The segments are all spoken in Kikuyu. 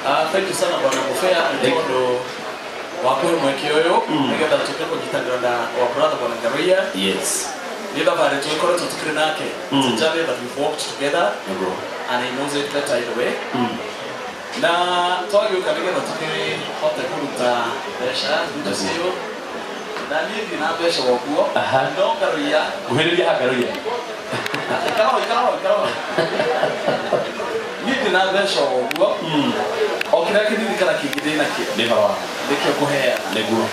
Ah, thank you sana bwana Mufea nĩ tondũ wa kũhe mweke ũyũ nĩgetha tũke kũnyitanĩra na our brother bwana Ngaruiya. Nĩ thabarĩ tũgĩkoretwo tũkĩrĩ nake. It's a journey that we've walked together and he knows it better either way. Na twagĩũka nĩgetha tũkĩhote kũruta mbeca thutha ũcio na niĩ ndirĩ na mbeca ũguo no Ngaruiya. Nguhĩrĩria haha Ngaruiya. Ikara hau, ikara hau, ikara hau. Niĩ ndirĩ na mbeca ũguo o kĩrĩa kĩnini kana kĩingĩ ndĩ nakĩo. Nĩ ũhoro wa nĩkĩo ngũheana. Nĩguo.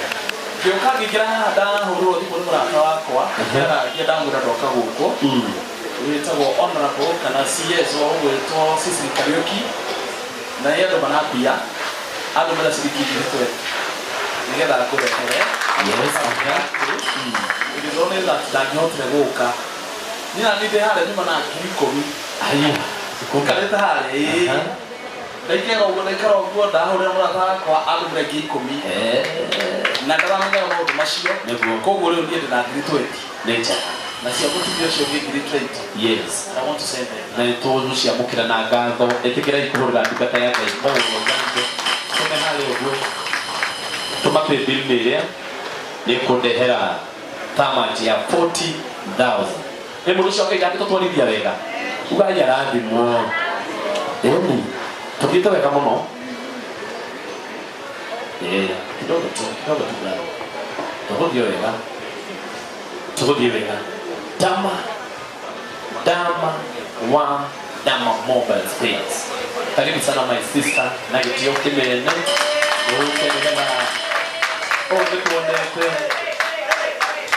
Ngĩũka ngĩingĩra haha ndahũrĩrwo thimũ nĩ mũrata wakwa ngĩaragia ndamwĩra ndoka gũkũ wĩtagwo honorable kana CS wa ũgwĩtwo Cecily Kariũki na nĩ andũ manambia andũmĩra ciringi 20,000 nĩgetha ngũrehere. It is only that ndangĩhotire gũka. Niĩ nani ndĩ harĩa nyuma na 10,000. Haya. Njikarĩte harĩa ĩĩ. Ndaikara ũguo ndaikara ũguo ndahũrĩra mũrata wakwa andũmĩra 10,000. Na ndaramenyaga maũndũ macio. Nĩguo. Koguo rĩu niĩ ndĩna 20,000. Nĩ njega. Na cia mũtumia ũcio ũngĩ 20,000. I want to send them. Na nĩ tũgũciamũkĩra na ngatho. Ĩtĩkĩrai kũhũrĩra ndungata ya Ngai mũno ngatho. Tũme harĩa ũguo. Tũma paybill nĩ ĩrĩa nĩ ĩkũndehera thamaki ya 40,000. Nĩ mũndũ ũcio Ngai ndangĩtũtwarithia wega. Ugai arathimwo. Ĩni. Tũthiĩte wega mũno. Kidogo tu, kidogo tu brother. Tũgũthiĩ wega. Tũgũthiĩ wega. Dama, Dama wa Dama Mobile Space. Karibu sana my sister na gĩtĩo kĩnene. Ũke nĩgetha ũũ nĩtuonete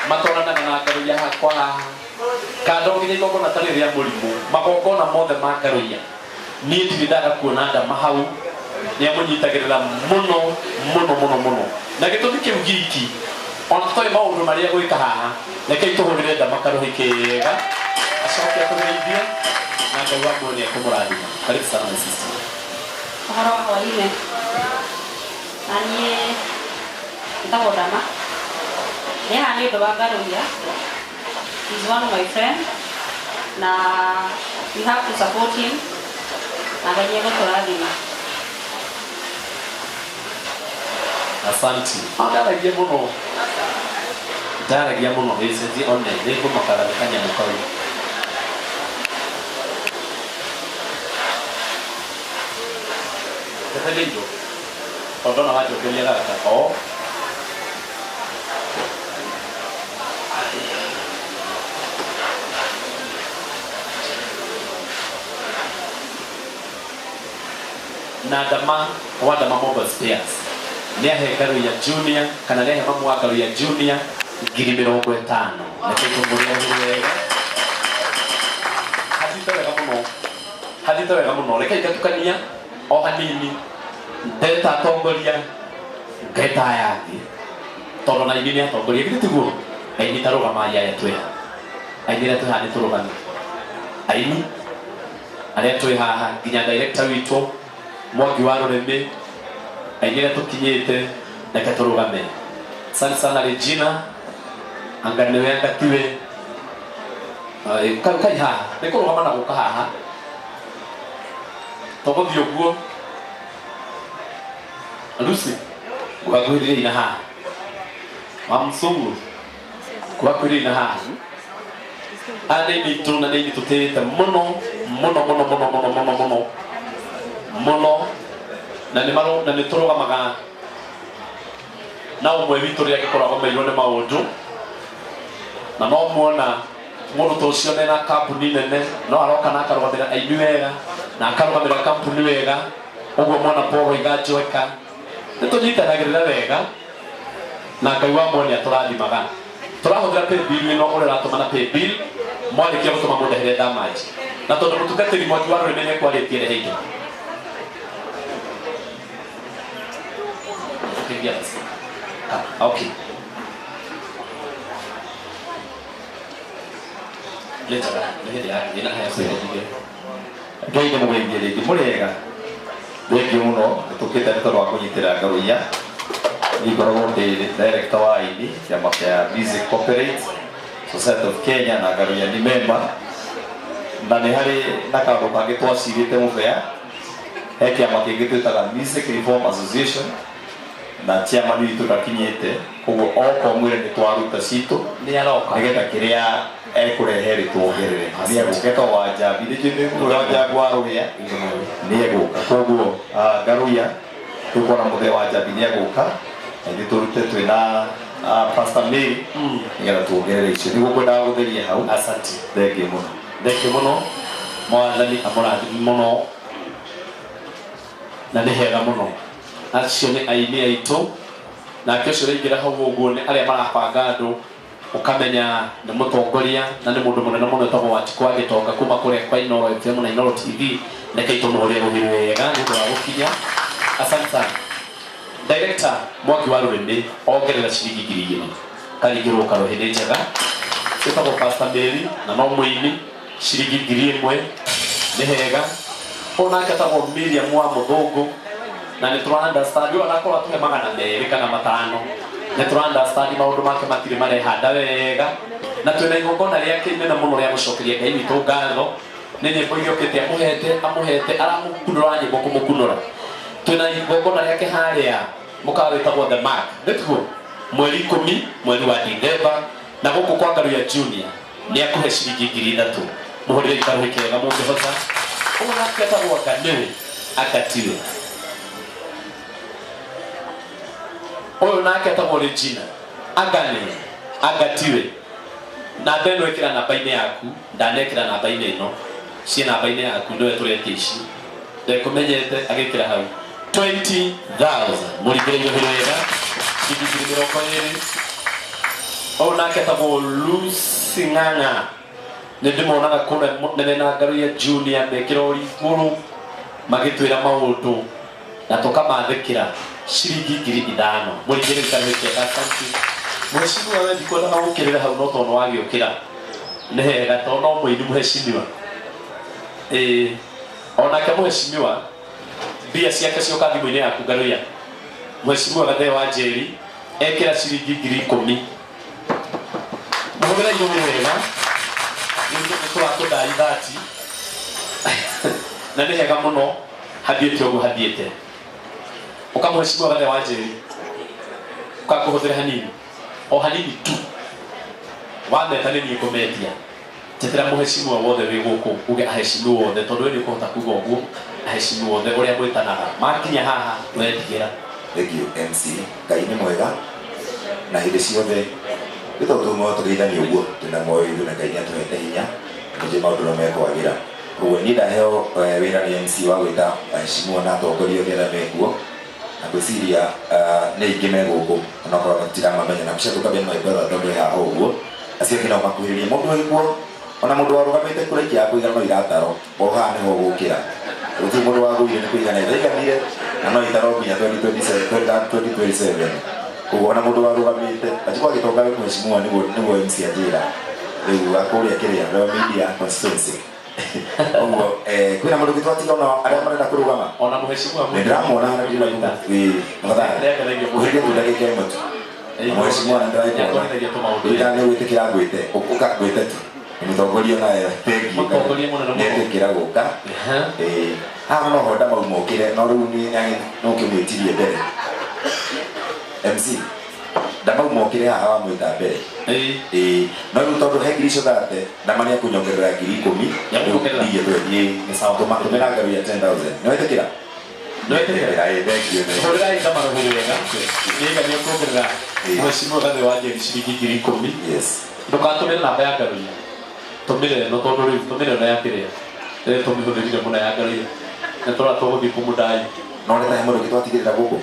matwaranaga na Ngaruiya hakwa haha. Kando nginya igongona ta rĩrĩ rĩa mũrimũ, magongona mothe ma Ngaruiya. Niĩ ndirĩ ndaga kuona Dama hau. Nĩ amũnyitagĩrĩra mũno mũno mũno mũno. Na gĩtũmi kĩu giki ona tũtoĩ maũndũ marĩa gwĩka haha, rekei tũhũrĩre Dama karũhĩ kega acoke atũgeithie na Ngai wa muoyo nĩ ekũmũrathima. Karibu sana my sister. Ũhoro wa hwainĩ. Na niĩ njĩtagwo Dama. Ndĩ haha nĩ ũndũ wa Ngaruiya. He's one of my friend na we have to support him na Ngai nĩ egũtũrathima. Asanti. Ndaragia mũno. Ndaragia mũno ĩcenjie one nĩ ngũmakara nĩ kanyamũ kau. Ndeteria indo. Tondũ ndona wanjokeria gaka. O. Na Dama wa Dama Mobile Spares nĩ ahe Ngaruiya Junior kana nĩ ahe mamu wa Ngaruiya Junior 50,000. Reke tũmũrĩe wega. Hathiĩte wega mũno. Hathiĩte wega mũno. Reke ngatukania o hanini. Ndeta atongoria ngeta aya angĩ. Tondũ na aini nĩ atongoria githĩ tiguo? Aini ta rũgamai aya twĩ haha. Aini arĩa twĩ haha nĩ tũrũgame. Aini arĩa twĩ haha nginya director witũ Mwangi wa Rũrĩmĩ, aini arĩa tũkinyĩte reke tũrũgame. Asante sana Regina, anga nĩwe anga tiwe. Kai haha nĩ kũrũgama na gũka haha. Tũgũthiĩ ũguo. Lucy, ngũgakuhĩrĩria ina haha. Wa msungu, ngũgakuhĩrĩria ina haha. Aya nĩ aini aitũ na nĩ aini tũtĩĩte mũno mũno mũno mũno mũno mũno mũno mũno na nĩ marũ na nĩ tũrũgamaga na ũmwe witũ rĩrĩa angĩkorwo agomeirwo nĩ maũndũ na no muona mũndũ ta ũcio nena kambuni nene no aroka na akarũgamĩra aini wega na akarũgamĩra kambuni wega ũguo mwana Paul Iganjweka nĩ tũnyitanagĩrĩra wega na Ngai wa muoyo nĩ atũrathimaga. Tũrahũthĩra paybill ĩno ũrĩa ũratũma na paybill mwarĩkia gũtũma mũndehere damage na tondũ mũtungatĩri Mwangi wa Rũrĩmĩ nĩ ekwarĩtie rehe indo. Okay. Nĩ njega, nĩ hĩndĩ ya ĩna haya kwĩrĩgire. Ngai nĩ mũgeithie rĩngĩ mũrĩega. Thengiũ mũno tũkĩte nĩ tondũ wa kũnyitĩra Ngaruiya. Niĩ ngoragwo ndĩ director wa aini kĩama kĩa Music Corporate Society of Kenya na Ngaruiya nĩ member. Na nĩ harĩ na kaũndũ kangĩ twacirĩte mũbea. He kĩama kĩngĩ twĩtaga Music Reform Association na chairman witũ ndakinyĩte, koguo okorwo mwĩre nĩ twaruta citũ nĩ aroka nĩgetha kĩrĩa ekũrehe rĩ tuongerere. Nĩ egũka, etagwo Wanjambi, nĩ njũĩ Wanjambi wa Rũhĩa, nĩ egũka. Koguo Ngaruiya tũkuona mũthee wa Njambi nĩ egũka, na ithuĩ tũrute twĩna Pastor Mary nĩgetha tuongerere icio. Nĩguo ngwendaga gũtheria hau. Asante. Thengiũ mũno. Thengiũ mũno, mwathani amũrathime mũno, na nĩ hega mũno. Acio nĩ aini aitũ, nake ũcio ũraingĩra hau ũguo nĩ arĩa marabanga andũ, ũkamenya nĩ mũtongoria na nĩ mũndũ mũnene mũno etagwo Wanjikũ wa Gĩtonga kuma kũrĩa kwa Inooro FM na Inooro TV. Reke itũmũhũrĩre rũhĩ wega nĩ ũndũ wa gũkinya. Asante sana. Director Mwangi wa Rũrĩmĩ ongerera ciringi 2,000 karingĩrwo karũhĩ nĩ njega. Ĩtagwo Pastor Mary na no mũini, ciringi 1,000 nĩ hega. Onake etagwo Miriam wa Mũthũngũ na nĩ tũra understand ũyũ anakorwo atũhe 200 kana 500, nĩ tũra understand maũndũ make matirĩ marehanda wega, na twĩna igongona rĩake inene mũno rĩa gũcokeria Ngai witũ ngatho nĩ nyĩmbo iria okĩte amũhete aramũkunũra nyĩmbo kũmũkunũra. Twĩna igongona rĩake harĩa mũkawa wĩtagwo The Mark, nĩtiguo, mweri 10 mweri wa Dithemba, na gũkũ kwa Ngaruiya Junior nĩ akũhe ciringi 3,000. Mũhũrĩre ikarũhĩ kega mũngĩhota. Ũyũ nake etagwo Nganĩwe Akatiwe. Ũyũ nake etagwo Regina Angane Agatiwe. Namba ĩno ĩkĩra namba-inĩ yaku, ndanekĩra namba-inĩ ĩno, ciĩ namba-inĩ yaku nĩwe tũretia ici. Ndekũmenyete agĩkĩra hau 20,000. Mũringĩre indo wega, ciringi 20,000. Ũyũ nake etagwo Lucy Ng'ang'a. Nĩ ndĩmonaga kũrĩa nene na Ngaruiya Junior mekĩra ũri igũrũ magĩtwĩra maũndũ na tũkamathĩkĩra ciringi 5,000. Mũringĩre ikarũhĩ kega, asante. Mheshimiwa we ndikwendaga gũkĩrĩra hau no tondũ wagĩũkĩra nĩ hega tondũ no mũini mheshimiwa. Onake mheshimiwa mbia ciake cioka thimũ-inĩ yaku Ngaruiya. Mheshimiwa Gathee wa Njeri ekĩra ciringi 10,000. Mũhũthĩre igũrũ wega, nĩ tũrakũndai 30 na nĩ hega mũno hathiĩte ũguo hathiĩte. Ũkamũheshimiwa Gathee wa Njeri ũkakũhũthĩra hanini o hanini tu, wameta nĩ niĩ ngũmendia. Njetera mũheshimiwa wothe wĩ gũkũ uge aheshimiwa othe, tondũ we nĩ ũkũhota kuga ũguo aheshimiwa othe ũrĩa mwĩtanaga makinya haha wendigĩra. Thank you MC. Ngai nĩ mwega na hĩndĩ ciothe nĩ tondũ tuuma tũgeithania ũguo twĩna muoyo ithuĩ na Ngai nĩ atũhete hinya nĩnjũĩ maũndũ no mekwagĩra. Koguo niĩ ndaheo wĩra nĩ MC wa gwĩta aheshimiwa na atongoria othe arĩa mekuo, na ngwĩciria nĩ aingĩ me gũkũ onakorwo matiramamenya, na mbica tũkambia nĩ my brother tondũ e haha ũguo, acio angĩ no makuhĩrĩrie mũndũ wĩkuo, ona mũndũ warũgamĩte kũrĩa ingĩ ya kũigana no irataro o haha nĩho ũgũkĩra. Gũtirĩ mũndũ wagũire nĩ kũigana ithaiganire na no itaro nginya 2027. Koguo ona mũndũ warũgamĩte Wanjikũ agĩtonga wĩ mheshimiwa nĩguo MC anjĩra rĩu akũrĩa kĩrĩa Royal Media constituency. Ũguo kwĩna mũndũ ũngĩ twatiga ona arĩa marenda kũrũgama ona mheshimiwa nĩ ndĩramuona harĩa ndĩraigua. Ĩĩ, ũhĩrie tu ndagĩka ĩmwe tu. Mheshimiwa na ndĩraigua ĩra nĩ gwĩtĩkĩra ngwĩte ũka ngwĩte tu mũtongoria naye thengiũ Mũtongoria mũnene mũno. nĩetĩkĩra gũka. Haha no honda mau mokĩre no rĩu nĩ no ũkĩmwĩtirie mbere MC ndamau mokĩre haha wamwĩta mbere. No rĩu tondũ he ngiri icio thate ndama nĩekũnyongerera 10,000. Nĩekũnyongerera. Ndigĩ twethiĩ. Nĩ sawa. Tũmĩra Ngaruiya 10,000. Nĩwetĩkĩra? Nĩwetĩkĩra? Ĩĩ, thengiũ, thengiũ. Hũrĩrai ndama rũhĩ wega. Nĩiga nĩũkuongerera mheshimiwa Gathee wa Njeri ciringi 10,000. Yes. Ndũgatũmĩre namba ya Ngaruiya, tũmĩre ĩno tondũ rĩu tũmĩre ĩno ya kĩrĩa rĩrĩa tũmĩhũthĩrire mũno ya Ngaruiya na tũrora tũgũthiĩ kũmũndai. No nĩ ta he mũndũ ũngĩ twatigĩrĩra gũkũ?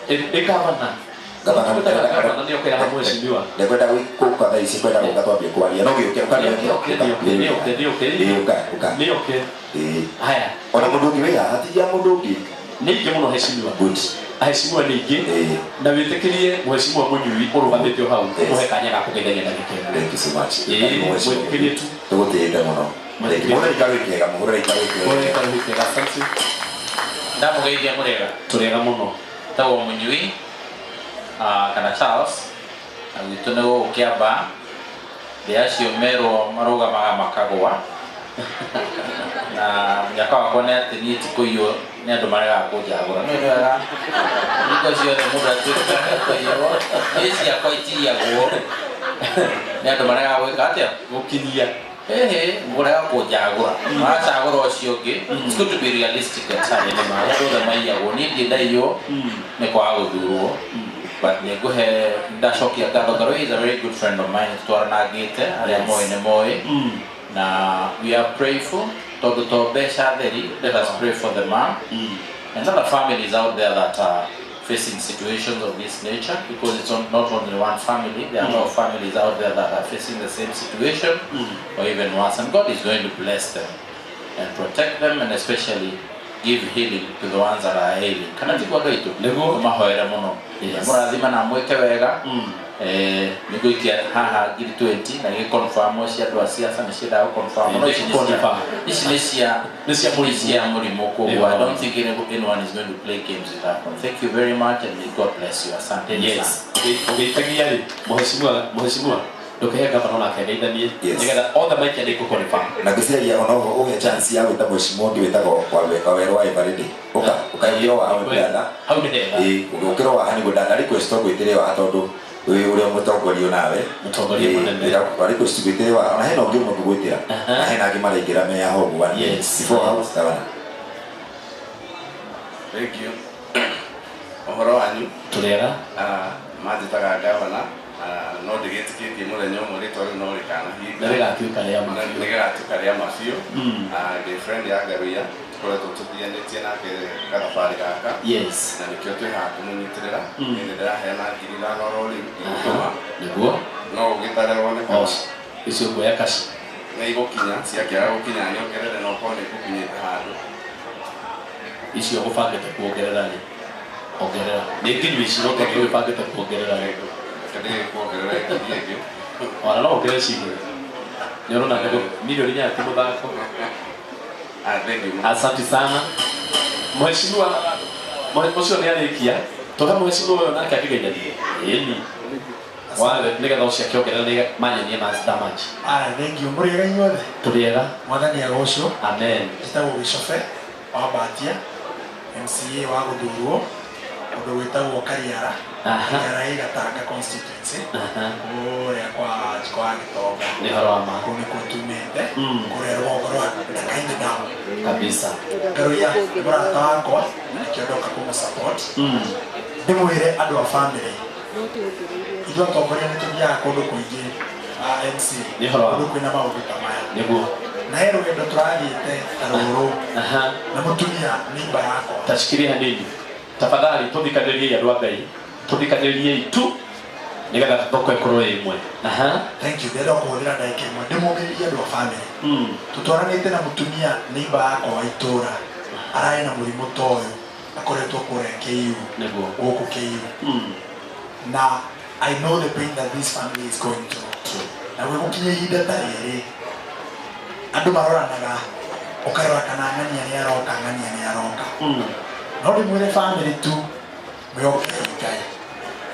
Ĩ gavana. Gavana, Gavana nĩ okĩra hamwe mheshimiwa. Ndekwenda gũka thaa ici, kwenda gũka twambie kwaria. No gĩũke, ũka nĩ ũke. Nĩ ũke, nĩ ũke, nĩ ũke. Ĩĩ, ũka, ũka. Nĩ ũke. Ĩĩ. Haya. Ona mũndũ ũngĩ wĩ haha, hatigia mũndũ ũngĩ. Nĩ aingĩ mũno heshimiwa. Good. Aheshimiwa nĩ aingĩ. Na wĩtĩkĩrie mheshimiwa Mũnyui ũrũgamĩte o hau, ũmũhe kanya ga kũgeithania na gĩkeno. Thank you so much. Mwĩtĩkĩrie tu. Tũgũtĩĩte mũno. Mwĩtĩkĩrie. Mũhũrĩre ikarũ kĩega, mũhũrĩre ikarũ kĩega. Mũhũrĩre ikarũ kĩega, asante. Ndamũgeithia mũrĩega. Tũrĩega mũno. Tagwo Mũnyui, kana Charles, na gwitũ nĩ gũkũ Kĩambaa. Ndĩ acio merwo marũgamaga makagũa. Na mũnyaka wakwa nĩ atĩ niĩ ti kũiywo Nĩ andũ maregaga kũnjagũra. Nĩ wega. Hingo ciothe mũndũ atuĩkaga kũiywo. Niĩ ciakwa itiiyagwo. Nĩ andũ maregaga gwĩka atĩa? Gũkinyia. Ehe, mũrega kũnjagũra. Maracagũra ũcio ũngĩ. It's good to be realistic at times. Andũ othe maiyagwo. Niĩ ndirĩ ndaiywo nĩ kwaga gũthurwo. But nĩ ngũhe ndacokia ngatho. Ngarũi is a very good friend of mine. Tũtwaranangĩte arĩa moĩ nĩ moĩ. Na we are prayerful tondũ to mbeca theri. Let us pray for the man and other families out there that are facing situations of this nature, because it's not only one family. There are a lot of families out there that are facing the same situation or even worse, and God is going to bless them and protect them, and especially give healing to the ones that are ailing. Kana tiguo andũ aitũ? Nĩguo. Mahoere mũno. Yes. Mũrathima na mwĩke wega. Nĩ ngũikia haha 20,000 na gĩ confirm cia andũ a siasa nĩ ciendaga gũ confirm. No ici nĩ cia Confirm. Ici nĩ cia Nĩ cia mũrimũ. cia mũrimũ, koguo Nĩguo. I don't think anyone is going to play games with that one. Thank you very much and may God bless you. Asanteni sana. Yes. Ũgĩitagia rĩ, mũhecimiwa ndũkĩhe gavana onake ageithanie Yes. nĩgetha othe maikia nĩ ngũconfirm. Na ngwĩciragia ona oho ũhe chance ya gwĩta mheshimiwa ũngĩ wĩtagwo Wawerũ wa Eveready. Ũka ũkaingĩra wa hau ndana. Hau nĩ hega. Ĩĩ, ũgĩũkĩra wa nĩguo ndana request ũgwĩtĩre wa tondũ wĩ ũrĩa mũtongoria nawe. Mũtongoria mũnene. Wa request gwĩtĩre wa ona hena ũngĩ ũmwe ngũgwĩtĩra. Na hena angĩ maraingĩra me haha ũguo. Yes. Before house gavana. Thank you. Ũhoro wanyu? Tũrĩega. Manjĩtaga gavana, no ndĩgĩtĩkĩtie mũthenya ũmwe rĩtwa rĩu no rĩkanahinga. Nĩ rĩgatuĩka rĩa ma biũ. Nĩ rĩgatuĩka rĩa ma biũ. Ndĩ friend ya Ngaruiya, tũkoretwo tũthianĩtie nake gathabarĩ gaka. Yes. Na nĩkĩo twĩ haha kũmũnyitĩrĩra. Niĩ nĩ ndĩraheana 5,000 oro rĩu igũtũma. Nĩguo. No ũgĩtare wone kana Oh, icio nguoya kaci. Nĩ igũkinya, ciakĩaga gũkinya nyongerere na ũkorwo nĩ igũkinyĩte handũ. Icio ũbangĩte kuongerera rĩ? Ongerera. Nĩ nginyu ici no tondũ ũbangĩte kuongerera rĩ. Reke ndĩgĩkuongerera ngiri ĩngĩ. Ona no wongerere cigĩrĩ. Nĩ ũrona nĩ 8,000,000 ti mũthako. Thank you. Asante sana. Mheshimiwa, ũcio nĩ arĩkia. Tũhe mheshimiwa ũyũ nake akĩgeithanie. Ĩni. Wale nĩgetha ũcio akĩongerera nĩ manyenie ma damage. Aya, thank you. Mũrĩega inyuothe? Tũrĩega. Mwathani agocwo. Amen. Njĩtagwo Gĩcobe wa Mbatia, MCA wa gũthurwo kũndũ gwĩtagwo Kariara. Kariara ĩ Gatanga constituency. Kũrĩa kwa Njiko wa Gĩtonga. Nĩ ũhoro wa ma. Kũu nĩkuo tumĩte. Kũrĩa rũgongo rwa Ndakaine Dam. Kabisa. Ngaruiya nĩ mũrata wakwa, nĩkĩo ndoka kũmũ support. Ndĩmwĩre andũ a family, ithuĩ atongoria nĩ tũthiaga kũndũ kũingĩ, a MC, Nĩ ũhoro wa kũndũ kwĩna maũndũ ta maya. Nĩguo. Na he rũgendo tũrathiĩte ta rũrũ na mũtumia neighbor yakwa. Tashikirie hanini. Tafadhali tũthikanĩriei andũ a Ngai. Tũthikanĩriei tu nĩgetha thoko ĩkorwo ĩ ĩmwe. Thank you. Ndĩrenda kũhũthĩra ndagĩka ĩmwe ndĩmũmĩrĩrie andũ a family. Tũtwaranĩte na mũtumia neighbor yakwa wa itũũra, ararĩ na mũrimũ ta ũyũ, akoretwo kũrĩa KU. Nĩguo. Gũkũ KU. Na I know the pain that this family is going through. Na gwĩgũkinya ihinda ta rĩrĩ, andũ maroranaga, ũkarora kana ng'ania nĩ aroka, ng'ania nĩ aroka. No ndĩmwĩre family tu, mwĩhokei Ngai.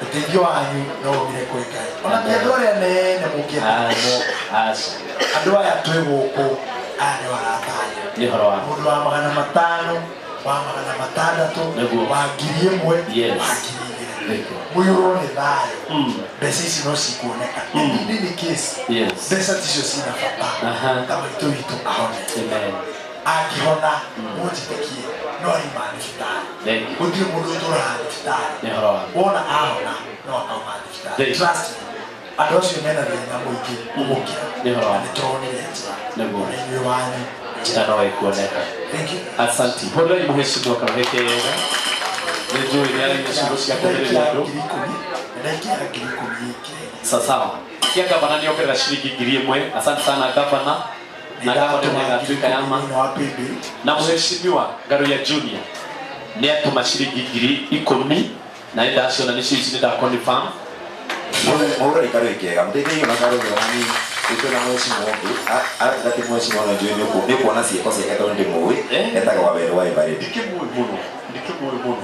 Ũteithio wanyu no umire kwĩ Ngai. Ona ti andũ arĩa nene mũngĩenda kũmona. Andũ aya twĩ gũkũ, aya nĩ arata anyu. Nĩ ũhoro wa ma. Mũndũ wa 500, wa 600, Nĩguo. wa 1,000, Yes. wa 2,000. Mũiyũrwo nĩ thayũ. Mbeca ici no cikuoneka. In any case, Yes. mbeca ticio cina bata. Ta maitũ witũ ahone. Amen. Angĩhona, mũnjĩtĩkie, no arima thibitarĩ. Thank you. Gũtirĩ mũndũ ũtũraga thibitarĩ. Nĩ ũhoro wa ma. Wona ahona, no akauma thibitarĩ. Thank you. Trust me. Andũ acio mena thĩna mũingĩ kũmũkĩra. Nĩ ũhoro wa ma. Nĩ tũronire njĩra. Nĩguo. Ona inyuĩ wanyu. Njĩra no ĩkuoneka. Thank you. Asanti. Hũrĩrai mũhecimiwa kamũhe kega. Nĩ njũĩ nĩ aragia ciugo cia kũmĩrĩria andũ. Ndaikia 10,000 ĩkĩrĩ. Sawa sawa. Kia gavana nĩongerera ciringi 1,000. Asante sana gavana. Na gavana nĩ agatuĩka ya ma. Na mũhecimiwa Ngaruiya Junior nĩ atũma ciringi 10,000 na nĩ ndaciona nĩcio ici nĩ ndaconfirm. Mũhũre ikarũ kĩega mũteithĩrĩrio na karũ kega ni ĩtũ na mheshimiwa ũngĩ ati mheshimiwa no njũĩ nĩ ũkuona ciĩko ciake tondũ ndĩmũĩ, etagwo Wawerũ wa Eveready. Ndikĩmũĩ mũno, ndikĩmũĩ mũno.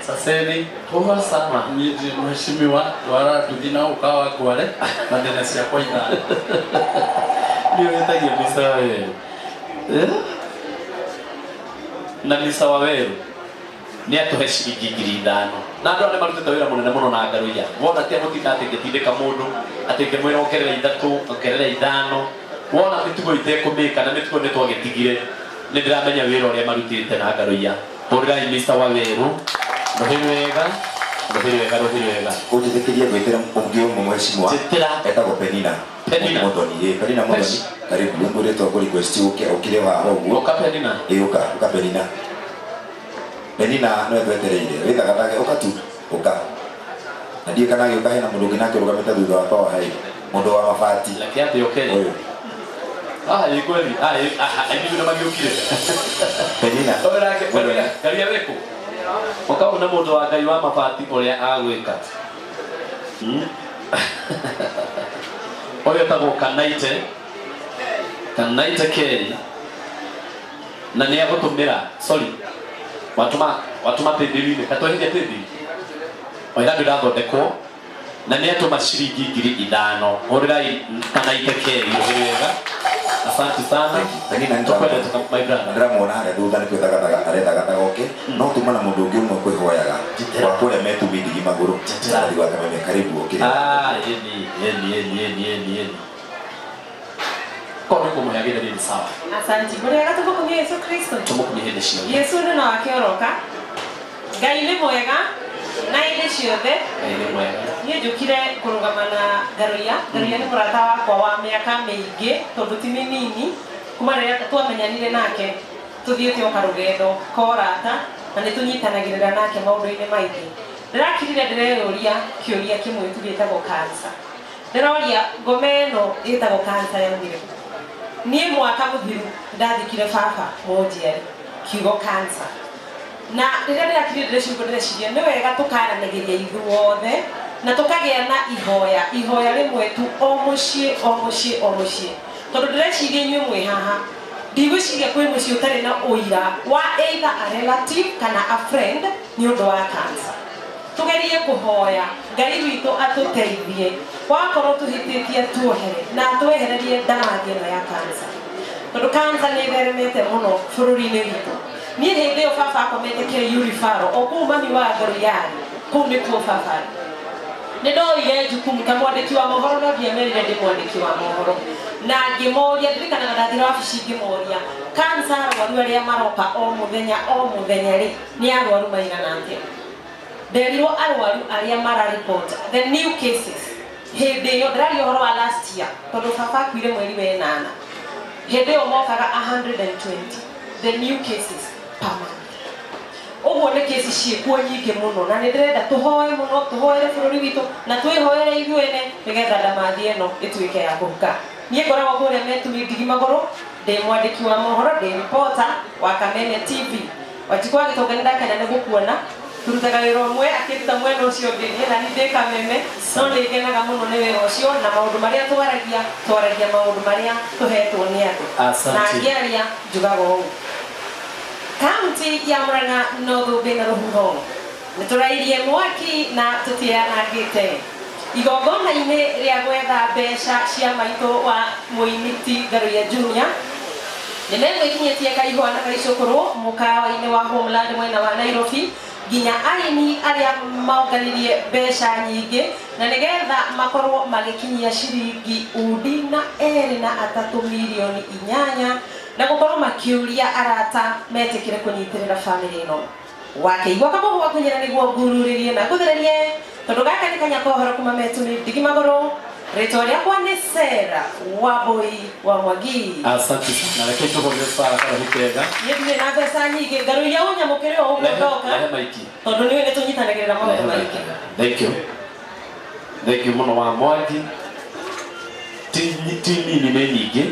Saseni. Poa sana. Niĩ ndĩ mheshimiwa ndwara nduthi na ũka wa ngware na ndĩna ciakwa 5. Nĩ wĩtagia Mr. Wawerũ. Na Mr. Waweru nĩ atũhe ciringi 5,000. Na andũ aya nĩ marutĩte wĩra mũnene mũno na Ngaruiya. Wona ti agũtinda atĩ ngĩtindĩka mũndũ atĩ ngĩmwĩra ongerera 3, ongerera 5. Wona mĩtugo itekũmĩka na mĩtugo nĩ twagĩtigire. Nĩ ndĩramenya wĩra ũrĩa marutĩte na Ngaruiya. Hũrĩrai Mr. Waweru. Rũhĩ wega. Rũhĩ wega, rũhĩ wega. Ũnjĩtĩkĩrie gwĩtĩra ũngĩ ũmwe mheshimiwa. Njĩtĩra. Etagwo Penina. Penina. Muthoni, ĩ Penina Muthoni. Karibu ngũrĩtwo ngũ request ũke ũkire haha ũguo. Ũka Penina. Ĩ ũka, ũka Penina. Penina no twetereire. Wĩthagathage ũka tu, ũka. Na ndiĩ kana agĩũka hena mũndũ ũngĩ nake ũrũgamĩte thutha wakwa wa haĩ. Mũndũ wa mabati. Reke ambe oke. Ũyũ. Ah, ĩ kweli. Ah, ĩ, ah, aini nĩ magĩũkire. Penina. Ũyũ nake, Penina, Ngaruiya wĩkũ? Ũkaona mũndũ wa Ngai wa mabati ũrĩa agwĩka. Ũyũ etagwo Kanaite. Kanaite K. Na nĩ agũtũmĩra, sorry. Watũma paybill-inĩ, katweheria paybill. Oira ndĩrathondekwo na nĩ atũma ciringi 5,000. Hũrĩrai Kanaite K rũhĩ wega. Asante sana. Penina nĩ Tũkwendete my brother. Ndĩramuona harĩa thutha nĩ kwĩthagathaga arethagathaga oke. No tuma na mũndũ ũngĩ ũmwe kwĩhoyaga. Wa kũrĩa metumi ndigi magũrũ. Njĩtĩra. Wa Kameme, karibu okire. Ah, yeni, yeni, yeni, yeni, yeni, yeni. Korwo nĩ kũmũhe agĩthe nĩ sawa. Asante. Mũrĩega tũmũkumie Yesu Kristo. Tũmũkumie hĩndĩ ciothe. Yesu nĩ wake oroka. Ngai nĩ mwega na hĩndĩ ciothe. Ngai nĩ mwega. Niĩ njũkire kũrũgama na Ngaruiya. Ngaruiya nĩ mũrata wakwa wa mĩaka mĩingĩ tondũ ti mĩnini. Kuma rĩrĩa twamenyanire nake tũthiĩte o karũgendo ka ũrata na nĩ tũnyitanagĩrĩra nake maũndũ-inĩ maingĩ. Ndĩrakirire ndĩreyũria kĩũria kĩmwe tu gĩtagwo cancer. Ndĩroria ngoma ĩno ĩtagwo cancer yaumire kũ? Niĩ mwaka mũthiru ndathikire baba mũnjiari kiugo cancer. Na rĩrĩa ndĩrakirire ndĩreciria nĩ wega tũkaranagĩria ithuothe na tũkagĩa na ihoya, ihoya rĩmwe tu o mũciĩ, o mũciĩ, o mũciĩ. Tondũ ndĩreciria inyuĩ mwĩ haha, ndigwĩciria kwĩ mũciĩ ũtarĩ na ũira wa either a relative kana a friend nĩ ũndũ wa cancer. Tugerie kũhoya Ngai witũ atũteithie, wakorwo tũhĩtĩtie tuohere na atwehererie ndamathi ĩno ya cancer. Tondũ cancer nĩ ĩtheremete mũno bũrũri-inĩ witũ. Niĩ hĩndĩ ĩyo baba akomete KU referral, o kũu mami wa Ngaruiya arĩ, kũu nĩkuo baba arĩ. Nĩ ndoire jukumu ta mwandĩki wa mohoro, no ndiamerire ndĩ mwandĩki wa mohoro. Na ngĩmoria, ndirikanaga ndathire wabici ngĩmoria, cancer arwaru arĩa maroka o mũthenya o mũthenya rĩ, nĩ arwaru maigana atĩa? Nderirwo arwaru arĩa marareport the new cases. Hĩndĩ ĩyo ndĩraria ũhoro wa last year, tondũ baba akuire mweri wa ĩnana. Hĩndĩ ĩyo mokaga 120 the new cases per month. Ũguo nĩ kesi ciĩkuo nyingĩ mũno, na nĩ ndĩrenda tũhoe mũno, tũhoere bũrũri witũ na twĩhoere ithuĩ ene nĩgetha ndamathi ĩno ĩtuĩke ya kũhuka. Niĩ ngoragwo kũrĩa Metumi Ndigi Magũrũ, ndĩ mwandĩki wa mohoro, ndĩ reporter wa Kameme TV. Wanjikũ wa Gĩtonga nĩ ndakena nĩ gũkuona. Turutaga wĩra ũmwe akĩruta mwena ũcio ũngĩ, niĩ na niĩ ndĩ Kameme, no nĩ ngenaga mũno nĩ wĩra ũcio na maũndũ marĩa twaragia, twaragia maũndũ marĩa tũhetwo nĩ andũ. Asante. Na ngĩaria njugaga ũũ. Kaunti ya Murang'a no thũmbĩ na rũhuho. Nĩ tũrairie mwaki na tũtianangĩte. Igongona-inĩ rĩa gwetha mbeca cia maitũ wa mũiniti Ngaruiya Junior, nĩ megwĩkinyĩtie kaihũa na kaicũkũrũ mũkawa-inĩ wa Homeland mwena wa Nairobi, nginya aini arĩa maonganirie mbeca nyingĩ na nĩgetha makorwo magĩkinyia ciringi undi na 2 na 3 mirioni 8 na gũkorwo makĩũria arata metĩkĩre kũnyitĩrĩra bamĩrĩ ĩno. Wakĩigua kamũhũ wa kũnyĩra nĩguo ngururĩrie na ngũthererie, tondũ gaka nĩ kanya kohoro kuma Metumi Ndigi Magũrũ. Rĩtwa rĩakwa nĩ Sarah Wambui wa Mwangi. Asante sana. Reke tũhũrĩre Sarah karũhĩ kega. Niĩ ndirĩ na mbeca nyingĩ, Ngaruiya ũnyamũkĩre o ũguo ndoka. Rehe maiki. Tondũ nĩũĩ nĩ tũnyitanagĩrĩra maũndũ maingĩ. Thank you. Thank you mũno wa Mwangi. Ti nini nĩ nyingĩ.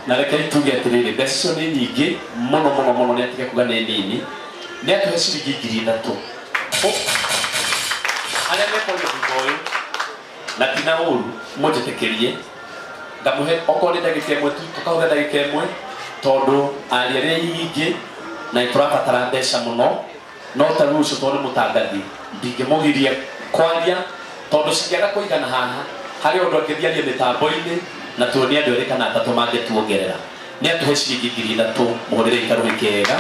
Na reke tuge atĩrĩrĩ, mbeca icio nĩ nyingĩ mũno mũno mũno, nĩ atige kuga nĩ nini. Nĩ atũhe ciringi 3,000. Arĩa mekwaria thutha ũyũ na ti na ũru mũnjĩtĩkĩrie ngamũhe okorwo nĩ ndagĩka ĩmwe tu, tũkahũthĩra ndagĩka ĩmwe tondũ aria arĩa nyingĩ na nĩ tũrabatara mbeca mũno, no ta rĩu ũcio tondũ nĩ mũtangathi ndingĩmũgiria kwaria tondũ cingĩaga kũigana haha harĩ ũndũ angĩthiaria mĩtambo-inĩ na tuonie andũ erĩ kana atatũ mangĩtuongerera. Nĩ atũhe ciringi 3,000 mũhũrĩre ikarũhĩ kega.